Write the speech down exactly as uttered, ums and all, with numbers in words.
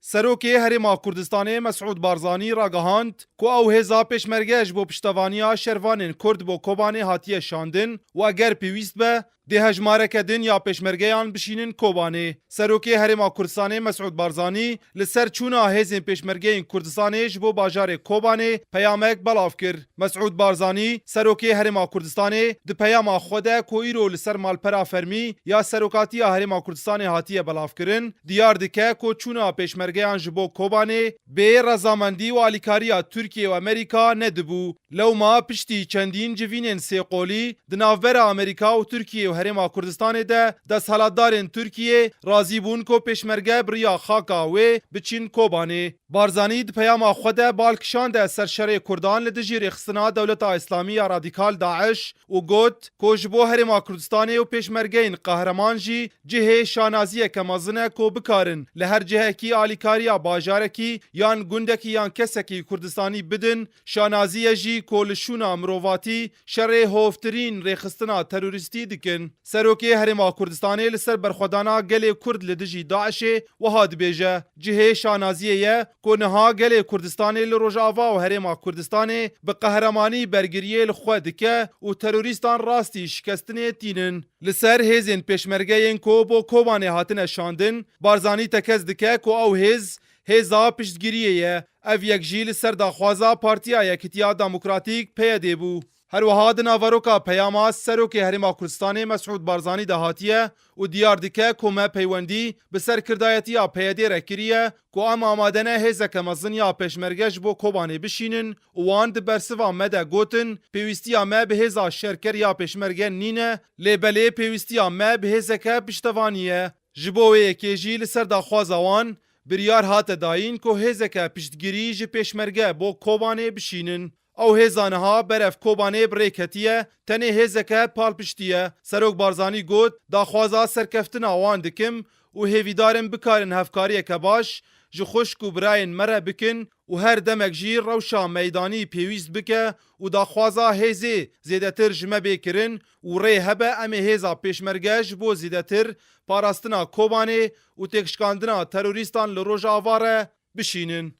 Serokê Herêma Kurdistanê Mesûd Barzanî ragihand ku ew hêza pêşmerge ji bo piştevaniya şervanên Kurd bo Kobanê hatiye şandin û eger pêwîst be, dê hejmareke din ya pêşmergeyan bişînin Kobanê. Serokê Herêma Kurdistanê Mesûd Barzanî li ser çûna hêzên pêşmergeyên Kurdistanê ji bo bajarê Kobanê peyamek belav kir. Mesûd Barzanî, Serokê Herêma Kurdistanê, di peyama xwe de ku îro li ser malpera fermî ya Serokatiya Herêma Kurdistanê hatiye belavkirin, diyar dike ku çûna pêşmergeyan ji bo Kobanê bê rezamendî û alîkariya Tirkiye û Amerîka nedibû. Lewma piştî çendîn civînên sêqolî di navbera Amerîka û Tirkiye û Herêma Kurdistanê de desthilatdarên Tirkiye razî bûn ku pêşmerge bi riya xaka wê biçin Kobanê. Barzanî di peyama xwe de bal kişande ser şerê Kurdan li dijî rêxistina Dewleta Îslamî ya Radîkal DAIŞ û got ku ji bo Herêma Kurdistanê û pêşmergeyên qehreman jî cihê şanaziyeke mezin e ku bikarin li her cihekî alîkariya bajarekî yan gundekî yan kesekî Kurdistanî bidin, şanaziye jî ku li şûna mirovatî şerê hovtirîn rêxistina terorîstî dikin. Serokê Herêma Kurdistanê li ser berxwedana gelê Kurd li dijî DAIŞê wiha dibêje, cihê şanaziyê ye ku niha gelê Kurdistanê li Rojava û Herêma Kurdistanê bi qehremanî bergiriyê li xwe dike û terorîstan rastî şikestinê tînin. Li ser hêzên pêşmergeyên ku bo Kobanê hatine şandin, Barzanî tekez dike ku ew hêz, hêza piştgiriyê ye. Ev yek jî li ser daxwaza Partiya Yekitiya Demokratîk, P Y D, bû. Her wiha di naveroka peyama Serokê Herêma Kurdistanê Mesûd Barzanî de hatiye û diyar dike ku me peywendî bi serkirdayetiya P Y D re kiriye ku em amade ne hêzeke mezin ya pêşmerge ji bo Kobanê bişînin û wan di bersiva me de gotin, pêwîstiya me bi hêza şerker ya pêşmerge nîne, lê belê pêwîstiya me bi hêzeke piştevanî ye. Ji bo wê yekê jî li ser daxwaza wan biryar hate dayîn ku hêzeke piştgirî ji pêşmerge bo Kobanê bişînin. Ew hêza niha berev Kobanê bi rê ketiye, tenê hêzeke palpiştî ye. Serok Barzanî got, daxwaza serkeftina wan dikim û hêvîdar im bikarin hevkariyeke baş ji xwişk û birayên me re bikin û her demek jî rewşa meydanî pêwîst bike û daxwaza hêzê zêdetir ji me bê kirin û rê hebe em ê hêza pêşmerge ji bo zêdetir parastina Kobanê û têkşikandina terorîstan li Rojava re bişînin.